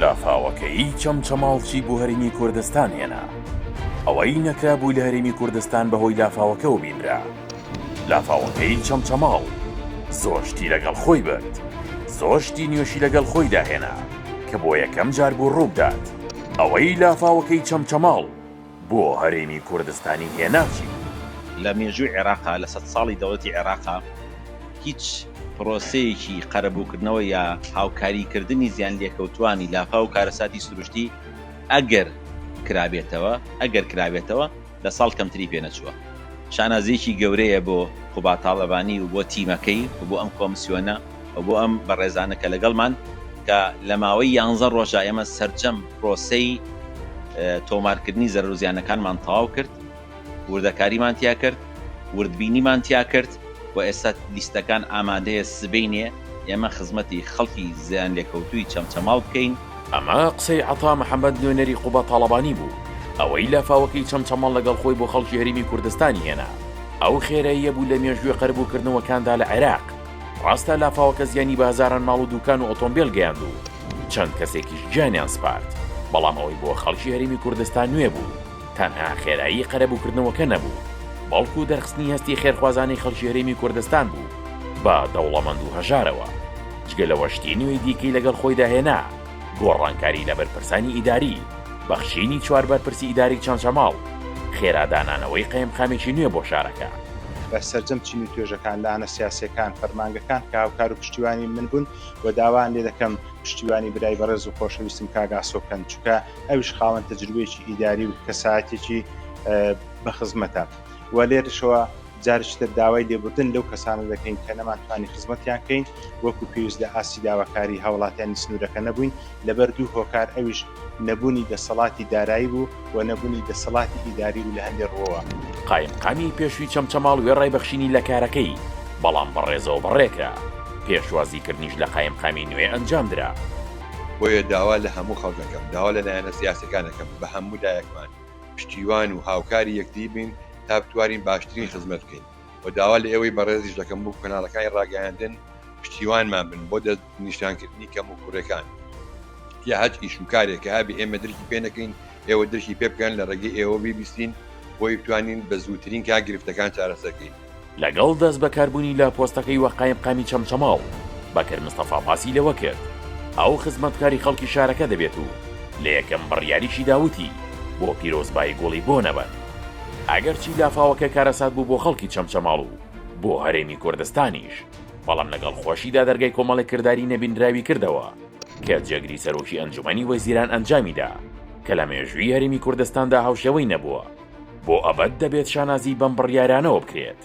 لافاوەکەی چەمچەماڵ چی بۆ هەرێمی کوردستان هێنا؟ ئەوەی نەکرابوو لە هەرێمی کوردستان بەهۆی لافاوەکەوە بینرا. لافاوەکەی چەمچەماڵ زۆر شتی لەگەڵ خۆی برد، زۆر شتی نوێشی لەگەڵ خۆیدا هێنا کە بۆ یەکەم جار بوو ڕووبدات. ئەوەی لافاوەکەی چەمچەماڵ بۆ هەرێمی کوردستانی هێنا چی بوو؟ لە مێژووی عێراقا لە سەدساڵی دەوڵەتی عێراقا هیچ پرۆسەیەکی قەرەبووکردنەوە یا هاوکاریکردنی زیانلێکەوتووانی لافاو و کارەساتی سروشتی ئەگەر کرابێتەوە ئەگەر کرابێتەوە لە ساڵ کەمتری پێ نەچووە. شانازییەکی گەورەیە بۆ قوباد تاڵەبانی و بۆ تیمەکەی و بۆ ئەم کۆمسیۆنە و بۆ ئەم بەڕێزانە کە لەگەڵمان کە لە ماوەی یانزە ڕۆژا ئێمە سەرجەم پرۆسەی تۆمارکردنی زەرەر و زیانەکانمان تەواو کرد، وردەکاریمان تیا کرد، وردبینیمان تیا کرد و ئێستا لیستەکان ئامادەیە سبەینێ ئێمە خزمەتی خەڵکی زیانلێکەوتووی چەمچەماڵ بکەین. ئەمە قسەی عەتا محەمەد نوێنەری قوباد تاڵەبانی بوو، ئەوەی لافاوەکەی چەمچەماڵ لەگەڵ خۆی بۆ خەڵکی هەرێمی کوردستانی هێنا، ئەو خێراییە بوو لە مێژووی قەرەبووکردنەوەکاندا لە عێراق. ڕاستە لافاوەکە زیانی بە هەزاران ماڵ و دوکان و ئۆتۆمبێل گەیاند و چەند کەسێکیش گیانیان سپارد، بەڵام ئەوەی بۆ خەڵکی هەرێمی کوردستان نوێ بوو تەنها خێرایی قەرەبووکردنەوەکە نەبوو، بەڵکو دەرخستنی هەستی خێرخوازانەی خەڵکی هەرێمی کوردستان بوو بە دەوڵەمەند و هەژارەوە. جگە لەوە شتی نوێی دیکەی لەگەڵ خۆیدا هێنا، گۆڕانکاری لە بەرپرسانی ئیداری، بەخشینی چوار بەرپرسی ئیداری چەمچەماڵ، خێرا دانانەوەی قەیمقامێکی نوێ بۆ شارەکە. بە سەرجەم چین و توێژەکان، لایەنە سیاسییەکان، فەرمانگەکان کە هاوکار و پشتیوانی من بوون و داوایان لێ دەکەم پشتیوانی برای بەڕێز و خۆشەویستم کاک ئاسۆ بکەن، چونکە ئەویش خاوەن تەجروبەیەکی ئیداری و کەسایەتیەکی بەخزمەتە و لێرەشەوە جارێکی تر داوای لێبوردن لەو کەسانە دەکەین کە نەمانتوانی خزمەتیان کەین وەکو پێویست لە ئاستی داواکاری هاوڵاتیانی سنوورەکە نەبووین لەبەر دوو هۆکار ئەویش نەبوونی دەسەڵاتی دارایی بوو و نەبوونی دەسەڵاتی ئیداری بوو لە هەندێ ڕووەوە. قایمقامی پێشووی چەمچەماڵ وێڕای بەخشینی لە کارەکەی، بەڵام بە ڕێزەوە بەڕێکرا. پێشوازیکردنیش لە قایمقامی نوێ ئەنجامدرا. بۆیە داوا لە هەموو خەڵک ئەکەم، داوا لە لایەنە سیاسیەکان ئەکەم بە هەموو لایەکمان پشتیوان و هاوکاری یەکتری بین تا بتوانین باشترین خزمەت بکەین و داوا لە ئێوەی بەڕێزیش دەکەم بۆ کەناڵەکانی ڕاگەیاندن پشتیوانمان بن بۆ دەستنیشانکردنی کەموکوڕیەکان یا هەچ ئیش و کارێک کە هەبێ ئێمە درکی پێ نەکەین ئێوە درکی پێ بکەن لە ڕێگەی ئێوە بیبیستین بۆی بتوانین بە زووترین کات گرفتەکان چارەسەر کەین. لەگەڵ دەستبەکاربوونی لە پۆستەکەی وەک قایمقامی چەمچەماڵ، بەکر مستەفا باسی لەوە کرد، ئەو خزمەتکاری خەڵکی شارەکە دەبێت و لە یەکەم بڕیاریشیدا وتی، بۆ پیرۆزبایی گوڵی بۆ نەبەن. ئەگەرچی لافاوەکە کارەسات بوو بۆ خەڵکی چەمچەماڵ و بۆ هەرێمی کوردستانیش، بەڵام لەگەڵ خۆشیدا دەرگای کۆمەڵێک کرداری نەبینراوی کردەوە کە جێگری سەرۆکی ئەنجومەنی وەزیران ئەنجامیدا کە لە مێژووی هەرێمی کوردستاندا هاوشێوەی نەبووە. بۆ ئەبەد دەبێت شانازی بەم بڕیارانەوە بکرێت.